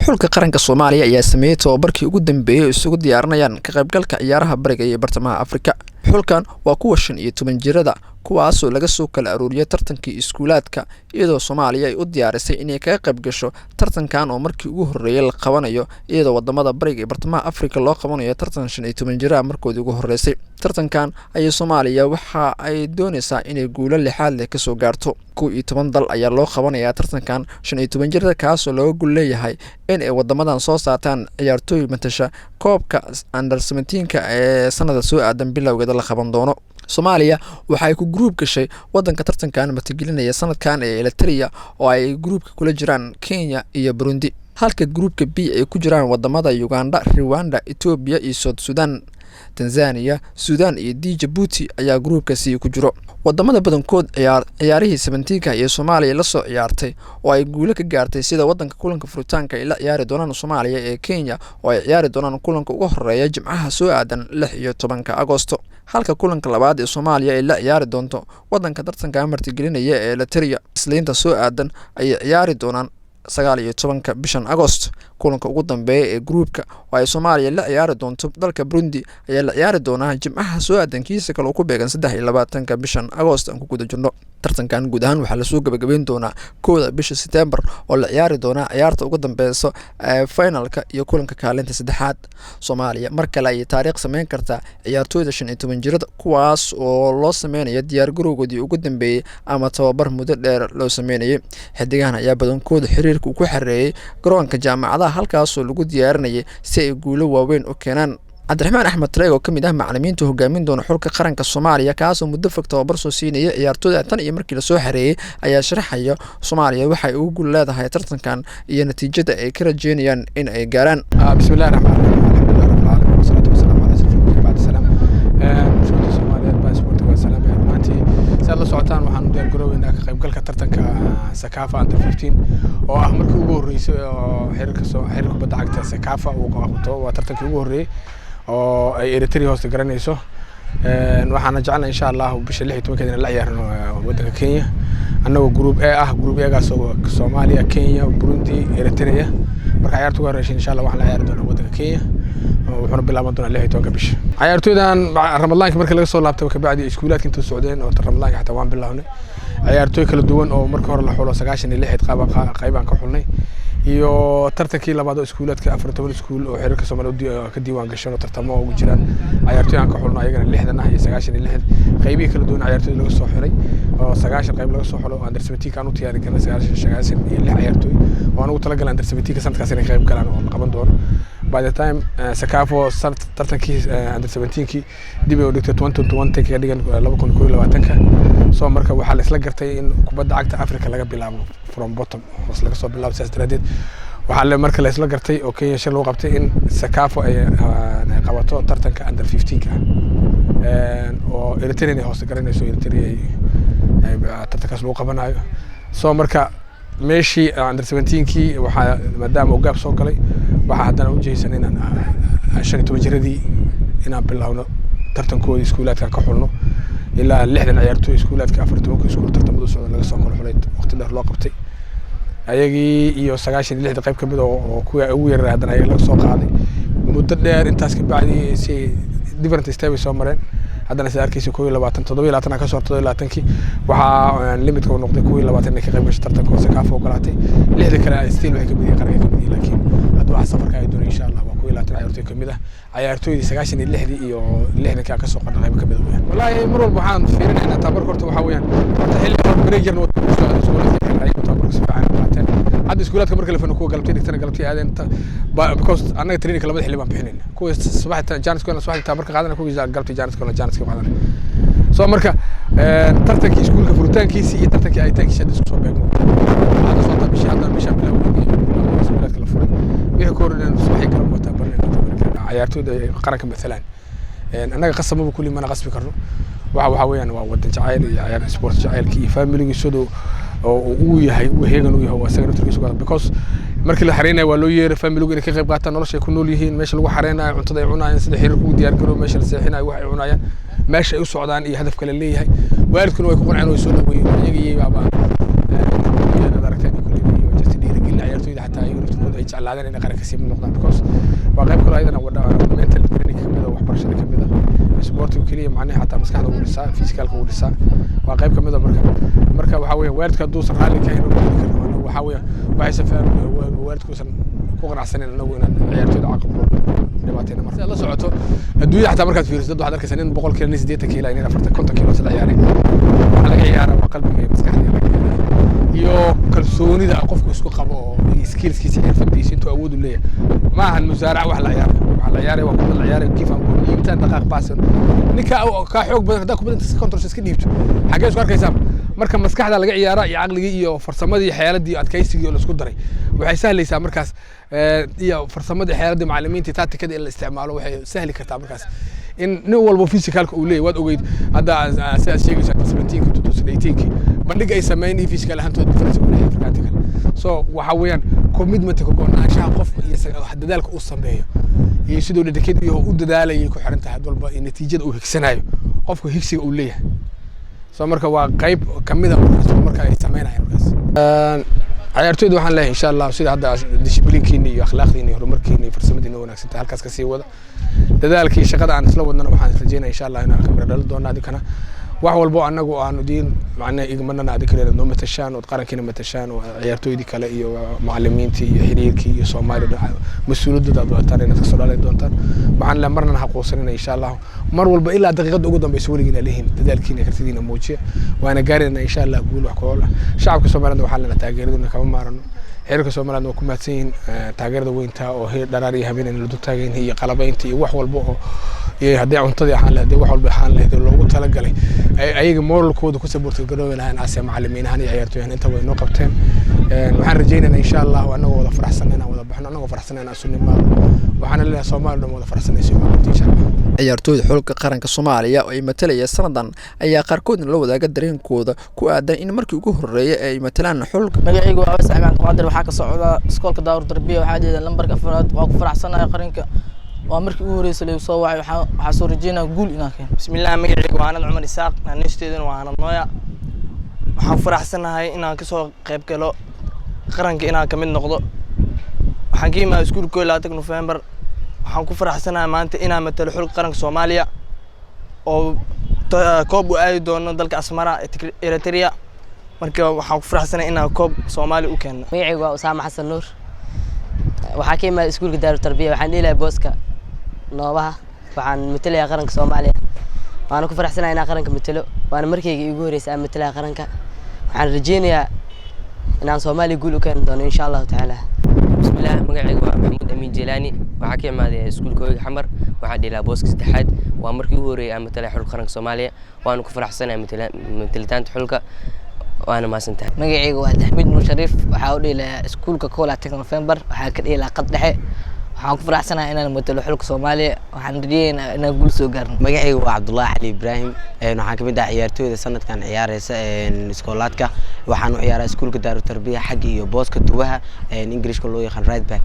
Xulka qaranka Soomaaliya ayaa sameeyey tababarkii ugu dambeeyey oo isugu diyaarinayaan ka qaybgalka ciyaaraha Bariga iyo Bartamaha Afrika. Xulkan waa kuwa 15 jirada, kuwaasoo laga soo kala aruuriyay tartankii iskuulaadka, iyadoo Soomaaliya ay u diyaarisay inay kaga qayb gasho tartankan oo markii ugu horreeyay la qabanayo, iyadoo wadamada Bariga iyo Bartamaha Afrika loo qabanayo tartan 15 jiraha markoodii ugu horreysay. Tartankan ayay Soomaaliya waxa ay dooneysaa inay guulo lixaad leh kasoo gaarto. 11 dal ayaa loo qabanayaa tartankan 15 jirada, kaasoo looga gol leeyahay in ay wadamadan soo saartaan ciyaartooy matasha koobka under 17-ka ee sanada soo aadan bilowgeeda la qaban doono. Soomaaliya waxa ay ku group gashay wadanka tartankan martigelinaya sanadkan ee Eritrea, oo ay groupka kula jiraan Kenya iyo Burundi, halka groupka B ay ku jiraan wadamada Uganda, Rwanda, Etoobiya iyo South Sudan. Tanzania, Sudan iyo d Jabuuti ayaa groupka C ku jiro. Wadamada badankood ciyaar ciyaarihii 17-ka iyo Soomaaliya lasoo ciyaartay oo ay guulo ka gaartay, sida wadanka kulanka furitaanka ay la ciyaari doonaan Soomaaliya ee Kenya, oo ay ciyaari doonaan kulanka uga horeeya Jimcaha soo aadan 16-ka Agosto, halka kulanka labaad ee Soomaaliya ay la ciyaari doonto wadanka tartanka martigelinaya ee Eritrea Isniinta soo aadan ayay ciyaari doonaan 19-ka bishan Agost. Kulanka ugu dambeeya ee groupka oo ay Soomaaliya la ciyaari doonto dalka Burundi ayaa la ciyaari doonaa Jimcaha soo aadankiisa kale oo ku beegan 23-ka bishan Agost aan ku guda jirno. Tartankan guud ahaan waxaa lasoo gabagabeyn doonaa 1-da bisha Setembar, oo la ciyaari doonaa ciyaarta ugu dambeysa ee finalka iyo kulanka kaalinta saddexaad. Soomaaliya mar kale ayay taariikh sameyn kartaa ciyaartooyda 15 jirada, kuwaas oo loo sameynayo diyaar garowgoodii ugu dambeeyey ama tababar muddo dheer loo sameynayay. Xidigahan ayaa badankooda xiriirka uu ku xareeyey garoonka jaamacadaha, halkaasoo lagu diyaarinayay si ay guulo waaweyn u keenaan. Cabdiraxmaan Axmed Tareeg, oo kamid ah macalimiinta hogaamin doona xulka qaranka Soomaaliya, kaasoo muddo fog tababar soo siinaya ciyaartooyda tan iyo markii lasoo xareeyey, ayaa sharaxaya Soomaaliya waxay ugu gul leedahay tartankan iyo natiijada ay ka rajeynayaan in ay gaaraan. بسم الله الرحمن الرحيم، الحمد لله رب العالمين، والصلاة والسلام على أشرف المرسلين، بعد السلام. Bulshada Soomaaliyeed baa isboortiga waa salaamaya dhammaantii. Si aad la socotaan, waxaan u diyaar garoobeynaa ka qaybgalka tartanka Sakafa Under 15, oo ah markii ugu horreysay oo xiriirka kubadda cagta Sakafa uu qabto. Waa tartankii ugu horreeyey oo ay Eritrea hoosta garanayso. Waxaana jecelnahay, insha Allah, bisha 16-keeda inaan la ciyaarno waddanka Kenya, annagoo group A ah, group A gaas oo Soomaaliya, Kenya, Burundi, Eritrea. Marka ciyaarta ugu horeysa, insha Allah, waxaan la ciyaari doonaa waddanka Kenya, wuxuuna bilaaban doonaa 16-ka bisha. Ciyaartooydan Ramadaanka markii laga soo laabtay kabacdi iskuulaadka intuu socdeen oo Ramadaanka xataa waan bilaabnay. Ciyaartooy kala duwan oo markii hore la xulo 96 qaybaan ka xulnay, iyo tartankii labaad oo iskuulaadka, 14 iskuul oo xiriirka Soomaaliya ka diiwaan gashan oo tartamo ugu jiraan, ciyaartooy aan ka xulno ayagana 60 ah iyo 96, qaybihii kala duwan ciyaartooy laga soo xulay oo 90 qayb laga soo xulo oo under 17 aan u diyaari karnay 96 ciyaartooy oo aan ugu talagalay under 17 sanadkaas inay qayb galaan oo la qaban doono. By the time Sakafo tartankii under 17kii dib ay u dhigtay 2021 ka dhigan 2021-ka. So marka waxaa la isla gartay in kubadda cagta Africa laga bilaabo from bottom, hoos laga soo bilaabo. Sidaas daraadeed waxaa le marka la isla gartay oo Kenya shir lagu qabtay in Sakafo ay qabato tartanka under 15ka oo Eritrea ay hoos garanayso, Eritrea ay tartankaas lagu qabanayo. So marka meeshii under 17kii waxaa maadaama uu gaab soo galay, waxaa haddana ujehaysan inaan 15 jiradii inaan bilowno tartankoodii, iskuulaadkan ka xulno ilaa 60 ciyaartooy, iskuulaadka 14-ka iskuul tartamadu socda laga soo kala xulay, waqti dheer loo qabtay ayagii, iyo 96-da qayb kamid oo kuwa ugu yarar haddana ayaga laga soo qaaday muddo dheer. Intaas kabacdi si different step ay soo mareen. Haddana sida arkeysa, 21, 27 ka soo 27-kii waxaa limitka uu noqday 21 inay ka qayb gasho tartanka oo Sakaafa ogolaatay. Lixda kale still waxay kamid yihiin qaranka kamid yihiin, laakiin hadda waxa safarka ay doonay, insha Allah, waa 21 ciyaartooy kamid ah ciyaartooydii 96-dii iyo 60-kii aan kasoo qornay qayb kamid ah weeyaan. Wallaahi mar walba waxaan fiirinaynaa tababarka. Horta waxaa weeyaan, horta xilli hore break yarna waa ku socday, iskuulaadka xilli tababarka si fiican u qaateen. Hadda iskuulaadka marka la fano, kuwa galabtay dhigtana galabtay aadeen, because annaga training labada xilli baan bixinayna. Kuwa subaxda chance kuna subaxda tababarka qaadana, kuwa galabtay chance kuna chance qaadana. So marka tartankii iskuulka furitaankiisi iyo tartankii ayitaankiisi hadda isku soo beegmo. Hadda soo bishii hadda bisha bilowday iskuulaadka la furay, wixii ka horreeyay subaxii galab waa tababarnayna, tababarka ciyaartooyda ay qaranka matalaan. Annaga qasababa kulli mana qasbi karno. Waxa weeyaan waa wadan jacayl iyo ciyaar sport jacaylka iyo familigiisadu oo uu yahay uu heegan u yahay oo isaga naftirkiisu gada, because markii la xareynayo waa loo yeeray familigu inay ka qayb qaataan nolosha ay ku nool yihiin, meesha lagu xareynayo, cuntada ay cunayaan, sida xiriirka ugu diyaar garoob, meesha la seexinayo, wax ay cunayaan, meesha ay u socdaan iyo hadafka la leeyahay. Waalidkuna way ku qanceen, way soo dhaweeyeen iyaga iyo baaba inaad aragteen kulli iyo just dhiirigelin ciyaartooyda xataa iyaga naftirkooda ay jecel. jeclaadeen inay qaranka sii mid noqdaan, because waa qayb kaloo ayadana mental training kamid ah, waxbarashada kamid ah. Sportigu keliya macnaha xataa maskaxda wuu dhisaa, physicalka wuu dhisaa, waa qayb kamid ah. Marka waxaa weeye, waalidka hadduusan raalli ka ahayn, uma geli karno anagu. Waxaa weeye, waxaysan fahmin waalidkuusan ku qanacsanin anagu inaan ciyaartooyda caqabro dhibaatayna. Marka la socoto adduunyada xataa markaad fiiriso, dad waxaad arkaysaa nin 100 kiilo, nin 80 kiilo, nin 40, 50 kiilo isla ciyaaray. Waxaa laga ciyaara waa qalbiga iyo maskaxda laga ciyaara iyo kalsoonida qofku isku qabo oo skillskiisa, xirfadiisa, intuu awood u leeyahay. Ma ahan musaaraca wax la ciyaarayo. Waxa la ciyaaraya waa kubad la ciyaarayo, give and go, dhiibitaan, dhaqaaq, baasan. Ninka kaa xoog badan haddaa kubadda inta control iska dhiibto, xaggee isku arkaysaa? Marka maskaxda laga ciyaara iyo caqligii iyo farsamadii, xeeladii iyo adkaysigii oo laisku daray waxay sahlaysaa markaas, iyo farsamadii, xeeladii macallimiinta, tacticada in la isticmaalo, waxay sahli kartaa markaas in nin walba physicalka uu leeyahay. Waad ogeyd hadda sidaad sheegayso, 17-ki, 2018-ki bandhig ay sameyn iyo physical ahaantooda difference u dhexeeya Afrikaanta kale. So waxa weeyaan commitment, ka go'naanshaha qofka iyo dadaalka uu sameeyo iyo siduu dedicate iyo u dadaalayay ku xiran tahay had walba iyo natiijada uu higsanayo qofka, higsiga uu leeyahay. So marka waa qayb kamid a markaas marka ay sameynayaan. Markaas ciyaartoyda waxaan leeyahay, insha Allah, sida hadda disciplinekiina iyo akhlaaqdiina iyo horumarkiina iyo farsamadiina wanaagsan tahay, halkaas kasii wada. Dadaalkii shaqada aan isla wadnana waxaan rajeynaya, insha Allah, inaan kamira dhali doono. Adinkana wax walbo anagu aanu idiin macnaha igmanana, adinkana inaad noo matashaan ood qarankiina matashaan oo ciyaartoydii kale iyo macalimiintii iyo xiriirkii iyo Soomaaliya mas-uuliyaddooda aad wadataan inaad kasoo dhali doontaan. Waxaan le marnana haquusanina, insha Allah, mar walba ilaa daqiiqada ugu dambeysa weligiina lehin dadaalkiina, kartidiina muujiya, waana gaarayna, insha Allah, guul wax ku ool ah. Shacabka Soomaaliyadna waxaan leenahay taageeraduna kama maarano. Xiriirka Soomaaliyadna waa ku mahadsan yihiin taageerada weynta oo heer dharaar iyo habeen la dul taagan yihiin iyo qalabaynta iyo wax walba oo iyo haddii cuntadii ahaan lahayd, wax walba ahaan lahayd oo loogu talagalay ayaga moralkooda ku support garoobi lahayn ase macalimiin ahaan iyo ciyaartooy ahaan inta way noo qabteen. Waxaan rajaynaynaa, insha Allah, annagoo wada faraxsan inaan wada baxno, annagoo faraxsan inaan isu nimaado. Waxaana leeyahay Soomaali dhan wada faraxsanayso insha Allah. Ciyaartooyda xulka qaranka Soomaaliya oo ay matalaya sanadan ayaa qaarkoodna la wadaaga dareenkooda ku aadan in markii ugu horreeyay ay matalaan xulka. Magacaygu waa Awas Axmed Cabdiqaadir. Waxaa ka socda iskoolka Daawur Darbiya. Waxaa jeeda lambarka afraad. Waa ku faraxsanahay qaranka. Waa markii ugu horreysay lagu soo wacay. Waxaa soo rajeynaya guul inaan keeno. Bismillaah, magacaygu waa Anad Cumar Isaaq, naanisteeduna waa Anad Nooya. Waxaan faraxsanahay inaan kasoo qayb galo qaranka, inaan kamid noqdo. Waxaan ka imaada iskuulka 21 November. Waxaan ku faraxsanahay maanta inaan matalo xulka qaranka Soomaaliya oo koob u aadi doono dalka Asmara, Eritrea. Marka waxaan ku faraxsanahay inaan koob Soomaaliya u keeno. Magacaygu waa Usaama Xasan Nuur. Waxaa ka imaada iskuulka Daaru Tarbiya. Waxaan dhihilahay booska noobaha. Waxaan matalayaa qaranka Soomaaliya, waana ku faraxsanahay inaan qaranka matalo. Waana markayga iigu horreysay aan matalaya qaranka. Waxaan rajeynayaa inaan Soomaaliya guul u keeni doono, insha Allahu tacaala. Bismillaah, magacaygu waa Maxamuud Amiin Jelaani. Waxaa ka imaaday iskuulka Hoyga Xamar. Waxaa dheelaa booska saddexaad. Waa markii ugu horreeyay aan matalay xulka qaranka Soomaaliya, waana ku faraxsanahay matalitaanta xulka, waana mahadsantahay. Magacayga waa Axmed Nuur Shariif. Waxaa u dheelayaa iskuulka 21 November. Waxaa ka dheelaa qad dhexe. Waxaan ku faraxsanahay inaan matalo xulka Soomaaliya. Waxaan rajeynayaa inaan guul soo gaarno. Magacayga waa Cabdullaahi Cali Ibraahim. Waxaan kamid ah ciyaartooyda sanadkan ciyaareysa iskoolaadka. Waxaan u ciyaaraa iskuulka Daaru Tarbiya xagga iyo booska duwaha, Englishka loo yaqaan right back.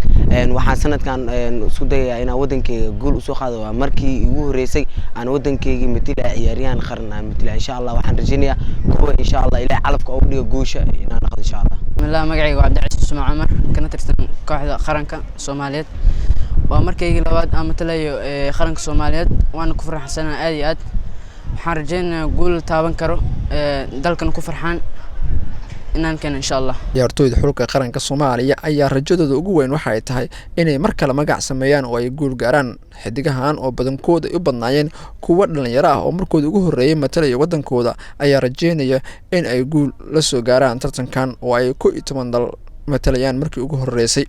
Waxaan sanadkan isku dayayaa inaan wadankeyga guul usoo qaado. Waa markii igu horeysay aan wadankeygii matilaya, ciyaaryahan qaran aan matilaya. Insha Allah waxaan rajeynayaa kuwa, insha Allah, Ilaah calafka ugu dhiga guusha inaan noqdo, insha Allah. Bismillah, magacayga waa Cabdicasiis Cusmaan Cumar, kana tirsan kooxda qaranka Soomaaliyeed. Waa markaygii labaad aan matalayo qaranka Soomaaliyeed, waana ku faraxsanahay aad iyo aad. Waxaan rajeynayaa guul taaban karo, dalkana ku farxaan inaan keeno, insha Allah. Ciyaartooyda xulka qaranka Soomaaliya ayaa rajadooda ugu weyn waxa ay tahay inay mar kale magac sameeyaan oo ay guul gaaraan. Xidigahan oo badankooda ay u badnaayeen kuwo dhalinyaro ah oo markooda ugu horreeyay matalaya waddankooda ayaa rajeynaya in ay guul la soo gaaraan tartankan oo ay 11 dal matalayaan markii ugu horreysay.